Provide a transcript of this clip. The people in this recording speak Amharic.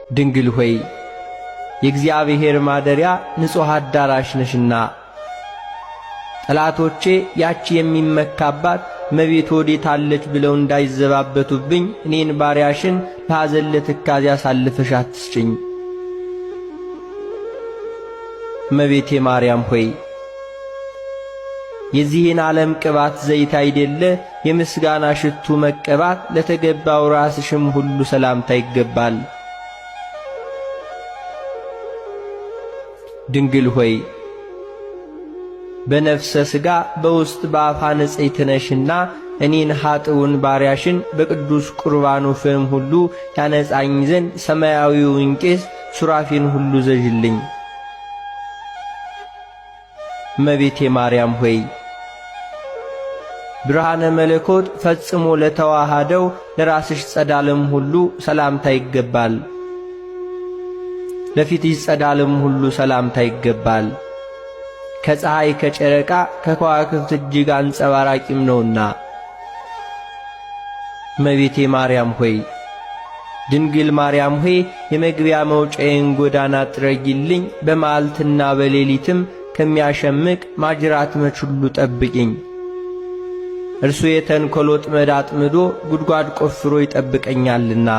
ድንግል ሆይ የእግዚአብሔር ማደሪያ ንጹሕ አዳራሽ ነሽና ጠላቶቼ ያቺ የሚመካባት እመቤት ወዴት አለች ብለው እንዳይዘባበቱብኝ እኔን ባሪያሽን ለሐዘን ለትካዜ አሳልፈሽ አትስጭኝ። እመቤቴ ማርያም ሆይ የዚህን ዓለም ቅባት ዘይት አይደለ የምስጋና ሽቱ መቀባት ለተገባው ራስሽም ሁሉ ሰላምታ ይገባል። ድንግል ሆይ በነፍሰ ሥጋ በውስጥ በአፋ ንጽሕት ነሽና እኔን ኀጥውን ባሪያሽን በቅዱስ ቁርባኑ ፍም ሁሉ ያነጻኝ ዘንድ ሰማያዊውን ቄስ ሱራፌን ሁሉ ዘዥልኝ። እመቤቴ ማርያም ሆይ ብርሃነ መለኮት ፈጽሞ ለተዋሃደው ለራስሽ ጸዳልም ሁሉ ሰላምታ ይገባል። ለፊትሽ ጸዳልም ሁሉ ሰላምታ ይገባል። ከፀሐይ ከጨረቃ ከከዋክብት እጅግ አንጸባራቂም ነውና። እመቤቴ ማርያም ሆይ ድንግል ማርያም ሆይ የመግቢያ መውጫዬን ጎዳና ጥረጊልኝ፣ በመዓልትና በሌሊትም ከሚያሸምቅ ማጅራት መች ሁሉ ጠብቂኝ። እርሱ የተንኰል ወጥመድ አጥምዶ ጉድጓድ ቆፍሮ ይጠብቀኛልና።